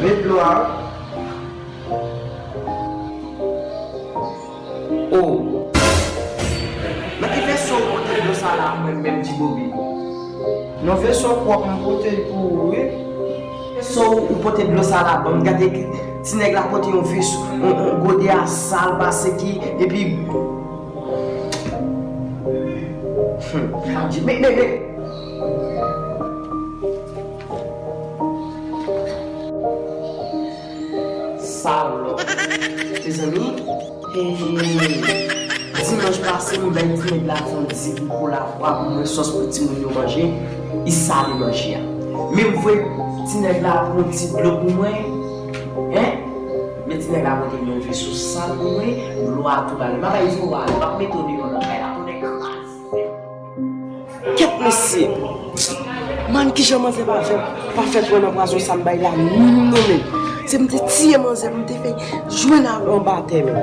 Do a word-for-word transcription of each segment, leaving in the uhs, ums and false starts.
Met dlo a. Oh. Nan ki vèso w pote dlo sa la mwen menm Tibobi? Nan vèso pwòp m pote l pou ou wi. Vèso ou pote dlo sa la ban m gade ti nèg la pote yon vèso, yon, yon gode a sal pase ki, epi Hmm, men, men, men. Salòp. Mezanmi, hey, dimanch pase, m bay ti nèg la fon di pou kola fwa pou mwen sòs pou timoun yo manje. Li sale manje a. Men m voye ti nèg la pran ti dlo pou mwen. Hein? Men ti nèg la pote yon vèso sal pou mwen. Dlo a tou la. M pa bay fo ale. M ap mete w deyò nan kay la. Tonnè kraze. Kèt mesye. Man, kijan manzè pa fè, pa fè pran nan pwazon sa m bay la menm non men. Se m te tiye manzè pou m te fè jwenn anba tè menm.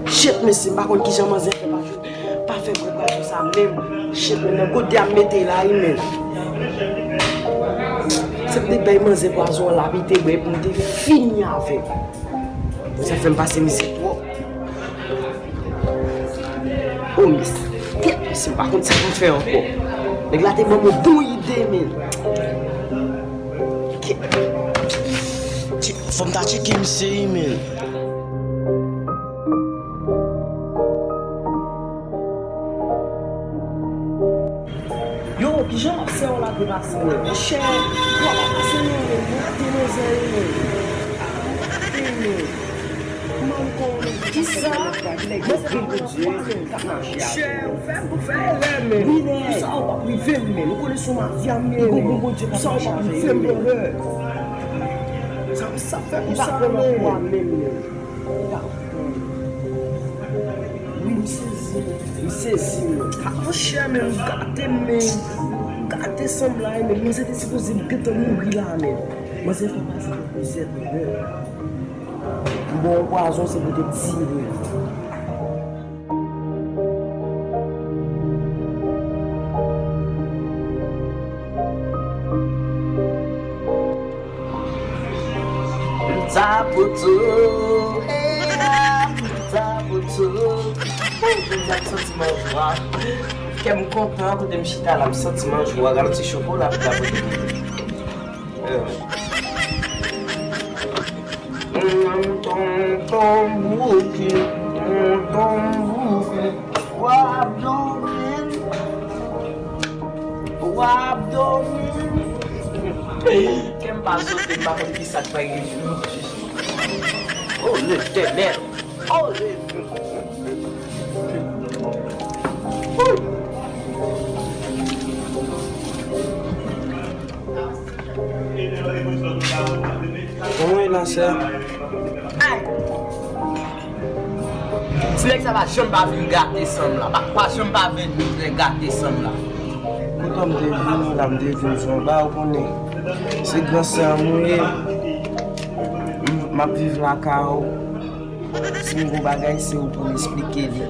Shit mesye, m pa konn kijan manzè fè pa jwenn, pa fè pran pwazon sa menm. Shit menm, nan kote a m mete la wi menm. Se m te bay manzè pwazon an l ap te bwè pou m te fini avè l. Sa fè m pase mizè twòp. Oh, mesye, kèt, mesye, m pa konn sa pou m fè ankò. Nèg la te ban m yon bon ide, men. Kèt. Tchè, fò m ta tcheke misye, wi, men. Yo, kijan m ap sè w la pou pase? Monchè, w ap pase non, men, m rate manzè yo, men. Rate, men. Kisa? Mwen se Bondye k ap mache avè w. Monchè, ou fè, ou fè erè, men. Wi, men. Pou sa ou p ap rive m, men. Ou konnen se yon mafya m ye, men. Pou sa ou p ap rive m, men. Sa, sa fè pou sa, men. Wi, m sezi. M sezi, men. Ah, monchè, men, ou gate m, men. Ou gate san m la, men. Manzè te sipoze gentan mouri la, men. Manzè fè pase pou plizyè doulè. M ba w pwazon, se pou te tire. Tapotou, eh, tapotou. Jodi a m santi m an jwa. Kè m kontan, kote m chita la, m santi m an jwa. Gade ti chokola pou tapotou. Eh. Tonton Bouki, tonton Bouki, w ap dòmi, w ap dòmi. Kè m pa sote, m pa konn ki sa k pral rive m. Oh, Letènèl! Oh, Jezi! Kòman w ye la, sè? Ay! Ti nèg sa pa janm pa vin gate san m la. Pa, pa janm pa vin gate san m la. Koutan m te vini la, m te vin sou anba, ou konnen. Se gran sè an m ou ye. M, m ap viv lakay ou. Si m gon bagay, se ou pou m esplike li.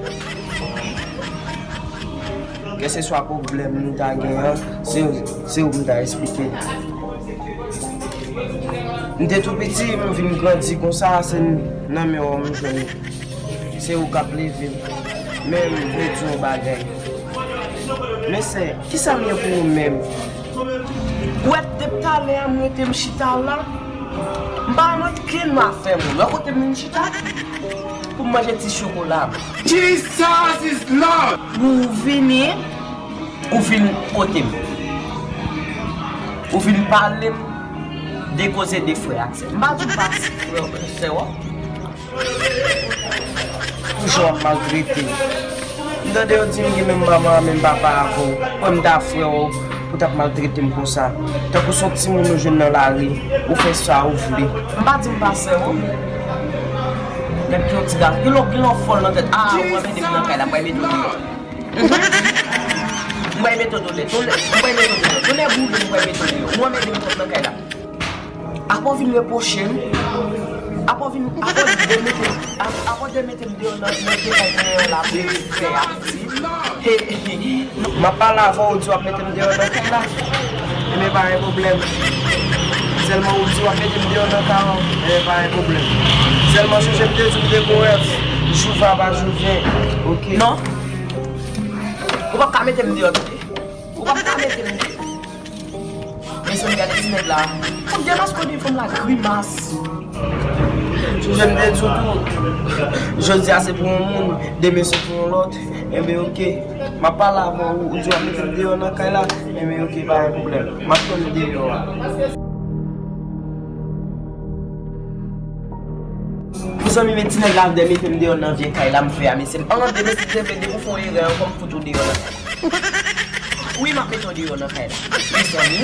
Kèlkeswa pwoblèm nou ta gen an, se, se ou m ta esplike. M te tou piti, m vin grandi konsa, se nan men w m jwenn. Se ou k ap leve m. Men m vle di w yon bagay. Men sè, kisa m ye pou ou menm? Ou wè depi talè a m rete m chita la, m pa nan kenn afè moun. Wè kote m vin chita? Pou m manje ti chokola m. Jesus is Lord! Ou vini, ou vin kote m. Ou vin pale m de koze de frè ak sè. M pa di w pa si frè w, sè w. Toujou ap maltrete m. M tande yo di m gen menm manman, menm papa avè w. Kwè m ta frè w. Pou t ap maltrete m konsa. Tankou se yon timoun ou jwenn nan lari, ou fè sa ou vle. M pa di m pa sè w. Nèg ki yon ti gason, gen lòt, gen lòt fòl nan tèt. Ah, ou anmède m nan kay la, m pral mete w deyò. Mhm. M pral mete w tonnè, tonnè, m pral mete w deyò. Tonnè boule, m pral mete w deyò. Ou anmède m twòp nan kay la. Apre w vin repwoche m. Apre w vin, apre w demete, ap-, apre w demete m deyò nan, nan detay mwen an la, pou fè a. M ap pale avè w, ou di w ap mete m deyò nan kay la. Ebyen, pa gen pwoblèm. Sèlman ou di w ap mete m deyò nan kay ou, enben pa gen pwoblèm. Sèlman chonje m te di w m te gon rèv, jou va pa jou vyen, oke? Non. Ou p ap ka mete m deyò, tande. Ou p ap ka mete m deyò. Mezanmi, gade ti nèg la. Fòk demaske w devan m la, grimas. Chonje m te di w tou, jodi a se pou yon moun, demen se pou yon lòt. Enben, oke. M ap pale avè w, ou di w ap mete m deyò nan kay la. Enben, oke, pa gen pwoblèm. M ap tann ou deyò a. Mezanmi, men ti nèg la ap mete m deyò nan vye kay la m fè a, mesye. An, demen si te vle, depi w fè yon erè ankò, m fout ou deyò nan kay. Wi, m ap mete w deyò nan kay la. Mezanmi.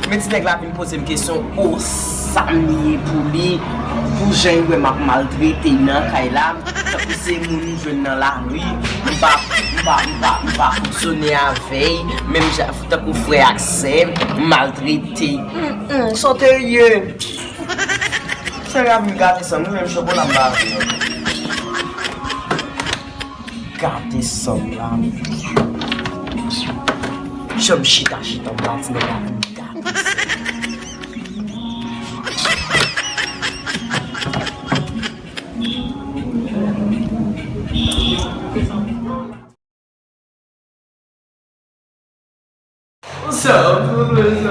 Men ti nèg la vin poze m kesyon, o, sa m ye pou li, pou jan l wè m ap maltrete nan kay la, tankou se moun m jwenn nan lari, m pa, m pa, m pa, m pa fonksyone avè l, menm jan, tankou frè ak sè, m maltrete. Mm, mm, sa w te ye. Sè a vin gate san nou, menm chokola m pa vle. Gate san m la. Jan m chita, chita, m pa ti nèg la vin gate san.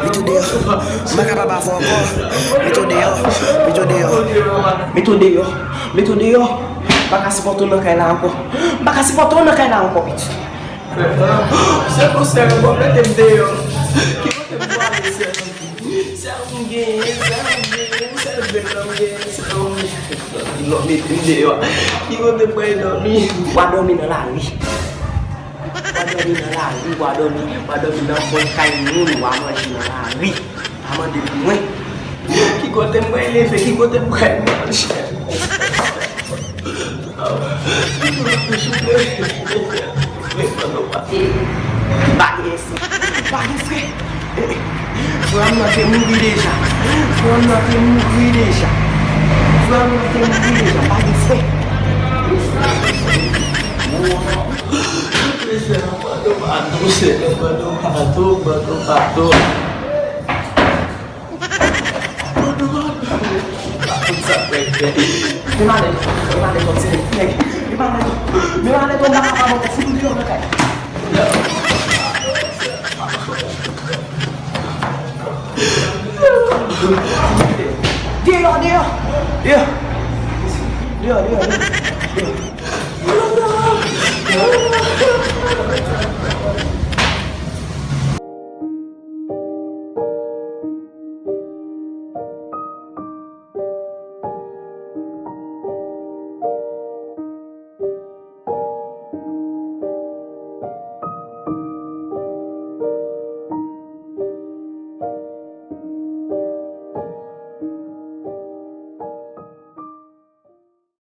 Mete w deyò. M pa kapab avè w ankò. Mete w deyò. Mete w deyò. Mete w deyò. Mete w deyò. M pa ka sipòte w nan kay la ankò. M pa ka sipòte w nan kay la ankò, pitit. Se pou sè mwen, mete m deyò. Ki kote m pwale, sè? Sèl ou m genyen, sèl ou m genyen, sèl venn nan m genyen, sèl ou m genyen. Lò mete m deyò. Ki kote m pral dòmi? W a dòmi nan lari. W a dòmi nan lari, w a dòmi, w a dòmi nan fon kay moun, w a manje nan lari. Pa mande pou mwen. Ki kote m pral leve, ki kote m pral manje? Pa gen frè. Pa gen frè. Frè m nan te mouri deja. Frè m nan te mouri deja. Frè m nan te mouri deja. Pa gen frè. Mesye, ban nou padon, Senyè, ban nou padon, ban nou padon. Ban nou padon. Pa konn sa pou n fè. Men malè, men malè, kòm se nèg, men malè, men malè, m pa kapab ankò, fout m deyò nan kay. Deyò, deyò, deyò. Deyò, deyò, deyò.